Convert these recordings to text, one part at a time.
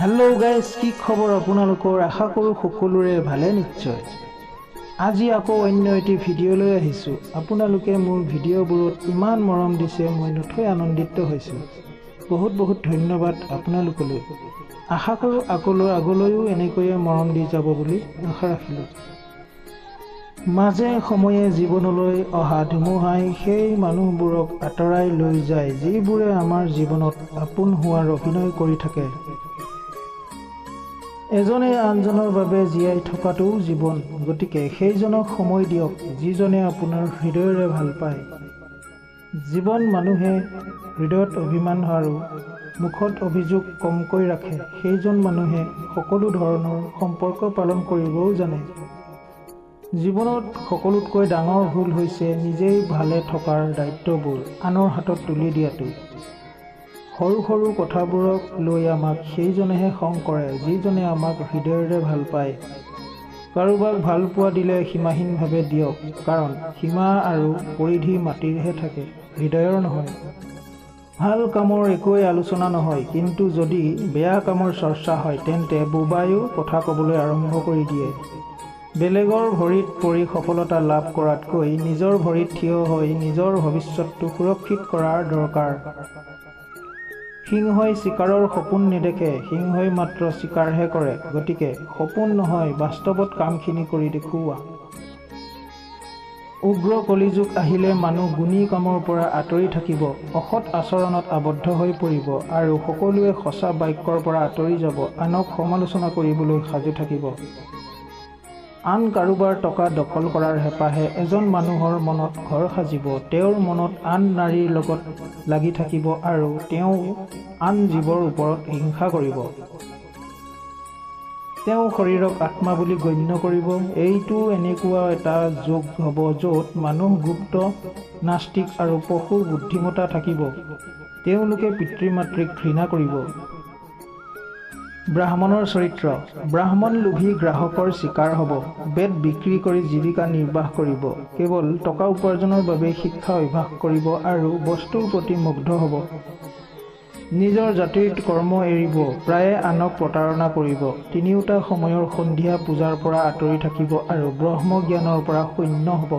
Hello' guys, কি খবৰ আপোনালোকৰ? আশা কৰোঁ সকলোৰে ভালে নিশ্চয়। আজি আকৌ অন্য এটি ভিডিঅ' লৈ আহিছোঁ। আপোনালোকে মোৰ ভিডিঅ'বোৰত ইমান মৰম দিছে, মই নথৈ আনন্দিত হৈছোঁ। বহুত বহুত ধন্যবাদ আপোনালোকলৈ। আশা কৰোঁ আগলৈও এনেকৈয়ে মৰম দি যাব বুলি আশা ৰাখিলোঁ। মাজে সময়ে জীৱনলৈ অহা ধুমুহাই সেই মানুহবোৰক আঁতৰাই লৈ যায় যিবোৰে আমাৰ জীৱনত আপোন হোৱাৰ অভিনয় কৰি থাকে। এজনে আনজনৰ বাবে জীয়াই থকাটোও জীৱন, গতিকে সেইজনক সময় দিয়ক যিজনে আপোনাৰ হৃদয়েৰে ভাল পায়। জীৱন মানুহে হৃদয়ত অভিমান আৰু মুখত অভিযোগ কমকৈ ৰাখে, সেইজন মানুহে সকলো ধৰণৰ সম্পৰ্ক পালন কৰিবও জানে। জীৱনত সকলোতকৈ ডাঙৰ ভুল হৈছে নিজেই ভালে থকাৰ দায়িত্ববোৰ আনৰ হাতত তুলি দিয়াটো। সৰু সৰু কথাবোৰক লৈ আমাক সেইজনেহে খং কৰে যিজনে আমাক হৃদয়েৰে ভাল পায়। কাৰোবাক ভাল পোৱা দিলে সীমাহীনভাৱে দিয়ক, কাৰণ সীমা আৰু পৰিধি মাটিৰহে থাকে, হৃদয়ৰ নহয়। ভাল কামৰ একোৱেই আলোচনা নহয়, কিন্তু যদি বেয়া কামৰ চৰ্চা হয় তেন্তে বোবায়ো কথা ক'বলৈ আৰম্ভ কৰি দিয়ে। বেলেগৰ ভৰিত পৰি সফলতা লাভ কৰাতকৈ নিজৰ ভৰিত থিয় হৈ নিজৰ ভৱিষ্যতটো সুৰক্ষিত কৰাৰ দৰকাৰ। সিংহই চিকাৰৰ সপোন নেদেখে, সিংহই মাত্ৰ চিকাৰহে কৰে। গতিকে সপোন নহয়, বাস্তৱত কামখিনি কৰি দেখুওৱা। উগ্ৰ কলিযুগ আহিলে মানুহ গুণী কামৰ পৰা আঁতৰি থাকিব, অসৎ আচৰণত আবদ্ধ হৈ পৰিব আৰু সকলোৱে সঁচা বাক্যৰ পৰা আঁতৰি যাব, আনক সমালোচনা কৰিবলৈ সাজু থাকিব। আন কাৰোবাৰ টকা দখল কৰাৰ হেঁপাহে এজন মানুহৰ মনত ঘৰ সাজিব, তেওঁৰ মনত আন নাৰীৰ লগত লাগি থাকিব আৰু তেওঁ আন জীৱৰ ওপৰত হিংসা কৰিব। তেওঁ শৰীৰক আত্মা বুলি গণ্য কৰিব। এইটো এনেকুৱা এটা যুগ হ'ব য'ত মানুহ গুপ্ত, নাস্তিক আৰু পশুৰ বুদ্ধিমত্তা থাকিব। তেওঁলোকে পিতৃ-মাতৃক ঘৃণা কৰিব। ব্ৰাহ্মণৰ চৰিত্ৰ। ব্ৰাহ্মণ লোভী গ্ৰাহকৰ চিকাৰ হ'ব, বেদ বিক্ৰী কৰি জীৱিকা নিৰ্বাহ কৰিব, কেৱল টকা উপাৰ্জনৰ বাবে শিক্ষা অভ্যাস কৰিব আৰু বস্তুৰ প্ৰতি মুগ্ধ হ'ব। নিজৰ জাতিৰ কৰ্ম এৰিব, প্ৰায়ে আনক প্ৰতাৰণা কৰিব, তিনিওটা সময়ৰ সন্ধিয়া পূজাৰ পৰা আঁতৰি থাকিব আৰু ব্ৰহ্মজ্ঞানৰ পৰা শূন্য হ'ব।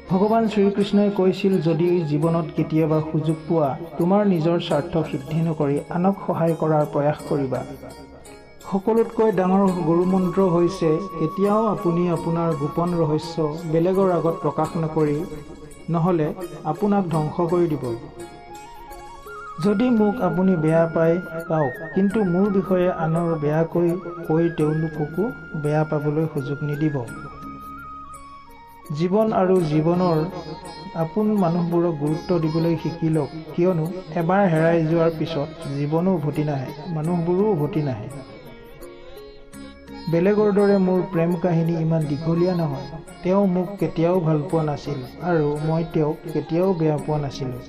ভগৱান শ্ৰীকৃষ্ণই কৈছিল, যদি জীৱনত কেতিয়াবা সুযোগ পোৱা, তোমাৰ নিজৰ স্বাৰ্থ সিদ্ধি নকৰি আনক সহায় কৰাৰ প্ৰয়াস কৰিবা। সকলোতকৈ ডাঙৰ গুৰুমন্ত্ৰ হৈছে কেতিয়াও আপুনি আপোনাৰ গোপন ৰহস্য বেলেগৰ আগত প্ৰকাশ নকৰি, নহ'লে আপোনাক ধ্বংস কৰি দিব। যদি মোক আপুনি বেয়া পায় পাওক, কিন্তু মোৰ বিষয়ে আনৰ বেয়াকৈ কৈ তেওঁলোককো বেয়া পাবলৈ সুযোগ নিদিব। জীৱন আৰু জীৱনৰ আপোন মানুহবোৰক গুৰুত্ব দিবলৈ শিকি লওক, কিয়নো এবাৰ হেৰাই যোৱাৰ পিছত জীৱনো উভতি নাহে, মানুহবোৰো উভতি নাহে। বেলেগৰ দৰে মোৰ প্ৰেম কাহিনী ইমান দীঘলীয়া নহয়। তেওঁ মোক কেতিয়াও ভাল পোৱা নাছিল আৰু মই তেওঁক কেতিয়াও বেয়া পোৱা নাছিলোঁ।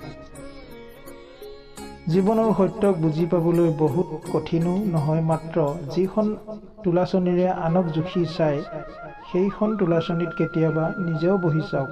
জীৱনৰ সত্যক বুজি পাবলৈ বহুত কঠিনো নহয়, মাত্ৰ যিখন তুলাচনীৰে আনক জুখি চায় সেইখন তুলাচনীত কেতিয়াবা নিজেও বহি চাওক।